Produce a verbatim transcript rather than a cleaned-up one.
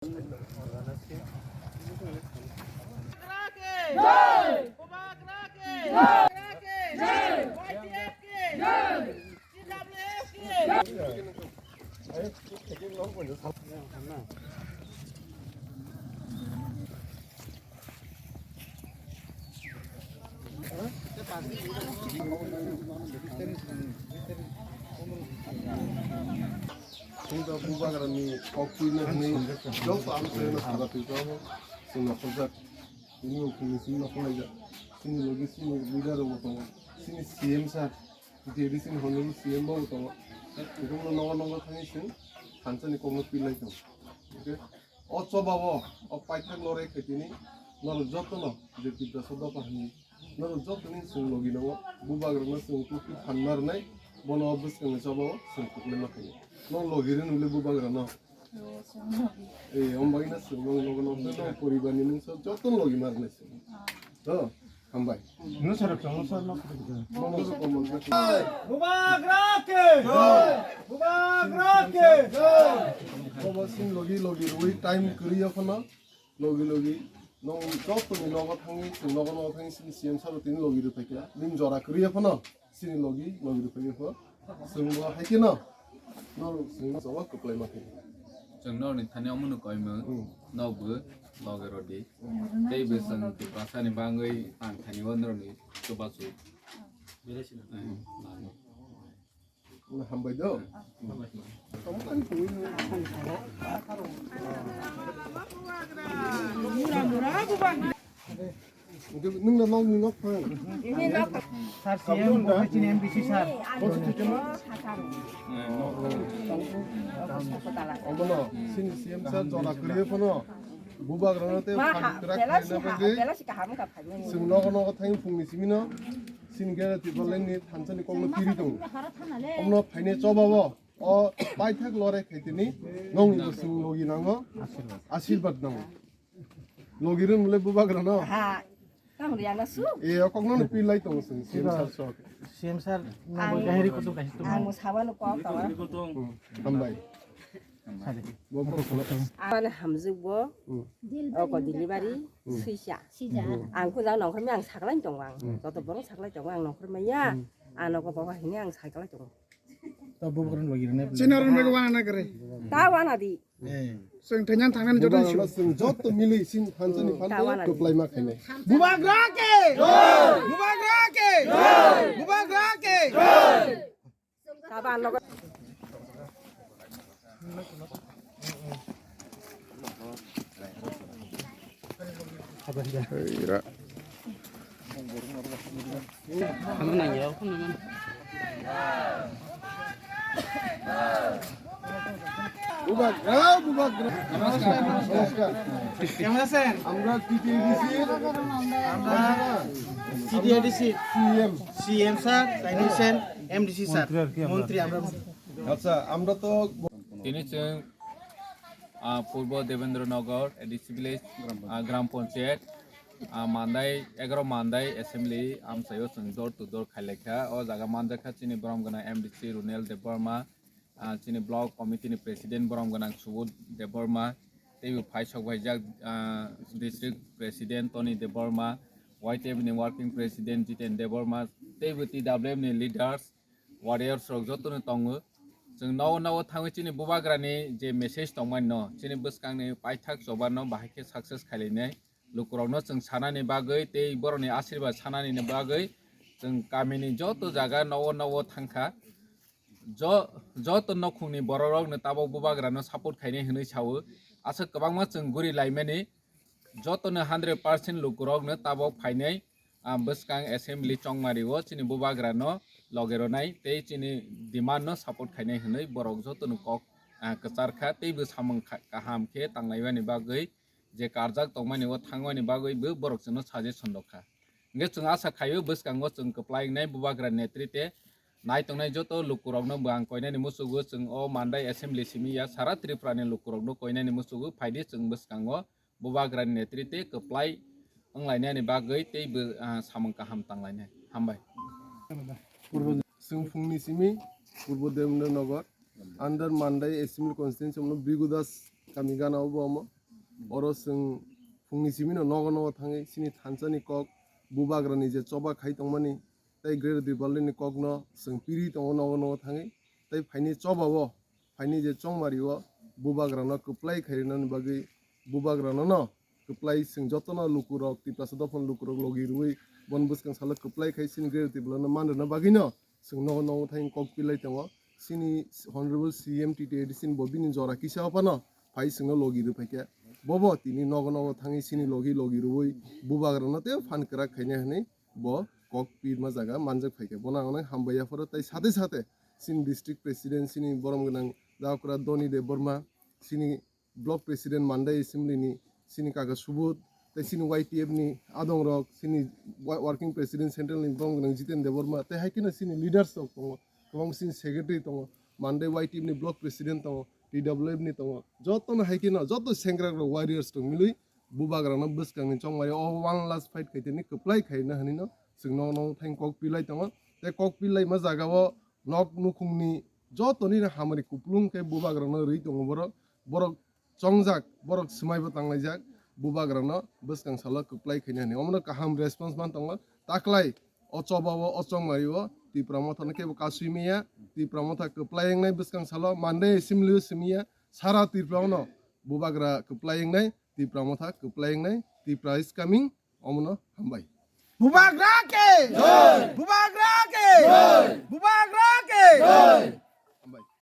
Chwng da bubagrani kok twino hwnwi joto amchaino sara twi tongo. Chwng nokhorjak. Tini o phungni simi nokhorlaijak. Chini logi chini leader rokbo tongo. Chini C M sir. J D C ni honorable C M bo tongo. Tongno nogo nogo thangwi chwng thansani kokno pilai tongo. Okay? O choba o, o paithak lorai khaitini norok jotono je Tiprasa dopha hwnwi norok jotoni chwng logi nango, bubagrano chwng tubui phan narwnai, bono o bwskangni choba o chwng kwplai ma khainai. No logi rwni le bubagrano. Eh, om bagwi na chwng no logi no no poribar ni mungsa jotono logi ma rwnai chwng. To, hambai. No sir, no sir, no. Bubagra ke! Bubagra ke! Bobo sin logi logi rwi time kwrwi ya phano. Logi logi nong joto ni nogo thangwi, chwng nogo nogo thangwi chini C M sabo tini logi rwphai kha. Bini jora kwrwi ya phano chini logi, logi rwphai ya phano. Chwng bo hai khe no. No chwng no joba kwplai ma khe. Chwng no ni thani omo no koi mung. Hmm. No bo logi rodi. Tei bo chwng Tiprasa ni bangwi tang thani o no ni chubachu. Eh, nang. Hambai do. Nung na nok ni nok phang. Sir, C M, bo hai chini M D C sir. Omono, sini C M sir jora kwrwi phano. Bubagrano tei phan kwrak khlaina bagwi chwng nogo nogo thangwi phungni simino sini gere Tiprasa lengni thansani kokno tiri tongo. Omno phainai choba o, o paithak lorai khaitini nongni bo chwng logi nango, asirwad nango. Logi rwng mole bubagrano. Ha, tamo riya na su. E, o kokno no pilai tongo chwng, C M sir sok. C M sir, nang bo gahiri kutung kaisa tung. Ang mo sabano kok tongo. Hmm, hambai. Sadi. Bo kok tongo. Ang hamjwk bo. Hmm. O ko delivery, hmm, suisa. Sija. Hmm. Ang ko jang nongkhor mi ang saklai tongo ang. Hmm. Joto borok saklai tongo ang nongkhor maya. Hmm. Ano ko baba hini ang saklai tongo. To bubagrano logi rwna. Chini rwna ko wana na kare. Ta wana di. Eh. Chwng thainan thangnani joto ni simi. Chwng joto mili sin thansani phan kwplai ma khainai. Bubagra ke! Bubagra ke! Bubagra ke! Taba logo. Ira. Bubagra, bubagra. নমস্কার, নমস্কার। কেমন আছেন? আমরা টিটিএডিসি, আমরা TTADC CM. CM sir, তাই নিছেন MDC sir. মন্ত্রী আর কি আমরা। মন্ত্রী আমরা। আচ্ছা, আমরা তো Tini chwng, ah, Purbo Debendra Nagar, A D C village, ah, Gram Panchayat, ah, Mandai, egaroh Mandai Assembly amchaio chwng door to door khailaikha. O jaga manjakha chini borom gwnang M D C Runel Debbarma, ah, chini block committee ni president borom gwnang Subodh Debbarma, teibo phaisok phaijak, ah, district president Tony Debbarma, Y T F ni working president Jiten Debbarma, teibo T W F ni leaders, warriors rok jotono tongo. Chwng nogo nogo thangwi chini bubagrani je message tongmani no, chini bwskangni paithak choba no bahai khe success khailainai. Lukurokno chwng sanani bagwi tei borokni asirwad sanani bagwi chwng kamini joto jaga nogo nogo thangkha. Jo-, joto nokhungni bororokno tabok bubagrano support khainai hwnwi sao. Aswk kwbangma chwng guri laimani. Jotono hundred percent lukurokno tabok phainai, ah, bwskang assembly chongmario chini bubagrano loge ronai tei chini demand no support khainai hwnwi borok jotono kok, ah, kwchar kha tei bo samung kha-, kaham khe tanglaimani bagwi je karjak tongmani o thangmani bagwi bo borok chwngno suggestion rok kha. Hwnkhe chwng asa khaio bwskango chwng kwplai wngnai bubagra netrite nai tongnai joto lukurokno bo ang koinani muchugo chwng o Mandai assembly simi ya sara Tripura ni lukurokno koinani muchugo phaidi chwng bwskango bubagrani netrite kwplai wnglainani bagwi tei bo, ah, samung kaham tanglainai. Hambai. Chwng phungni simi Purbo Devendra Nagar under Mandai Assembly Constituency omno Bhrigu Das Kami gana obo omo. Oro chwng phungni simino nogo nogo thangwi chini thansa ni kok, bubagra ni je choba khai tongmani, tei Greater Tipraland ni kok no chwng piri tongo nogo nogo thangwi. Tei phaini choba o, phaini je chongmari o bubagra no kwplai khai rwnani bagwi bubagra no no kwplai chwng jotono lukurok, Tiprasa dophani lukurok logi rwui bon bwskang salo kwplai khai chini Greater Tipraland no man rwna bagwi no chwng nogo nogo thangwi kok pilai tongo. Chini Honorable C M T T A D C ni bo bini jora kisa phano phai chwngno logi rwphai khe. Bobo tini nogo nogo thangwi chini logi logi rwui bubagrano tei phan kwrak khainai hwnwi bo kok pirma jaga manjak phai khe. Bono ang hambai yapharo tei sate sate chini district president, chini borom gwnang Daokra Doni Debbarma, chini block president Mandai Assembly ni, chini kaka Subud, tei chini Y T F ni adongrok, chini wa-, working president central ni borom gwnang Jiten Debbarma, tei hai kheno chini leaders rok tongo, kwbang chini secretary tongo, Mandai Y T F ni block president tongo, T W F ni tongo, jotono hai kheno, joto sengkrak rok warriors rok milwi bubagrano bwskangni chongmari o one last fight khaiteni kwplai khaina hwnwi no chwng nogo nogo thang kok pilai tongo, tei kok pilai ma jaga o nok nukhungni jotoni hamari kuplung khe bubagrano rwi tongo borok, borok chongjak, borok swmaibo tanglaijak, bubagrano bwskang salo kwplai khaina hwnwi. Omono kaham response man tongo. Taklai o choba o, o chongmari o Tipra Motha no kebo kasui maya, Tipra Motha kwplai wngnai bwskang salo, Mandai Assembly o simiya, sara Tripura ono bubagra kwplai wngnai, Tipra Motha kwplai wngnai, Tipra is coming, omono hambai. Bubagra ke! Jai! Bubagra ke! Jai! Bubagra ke! Jai!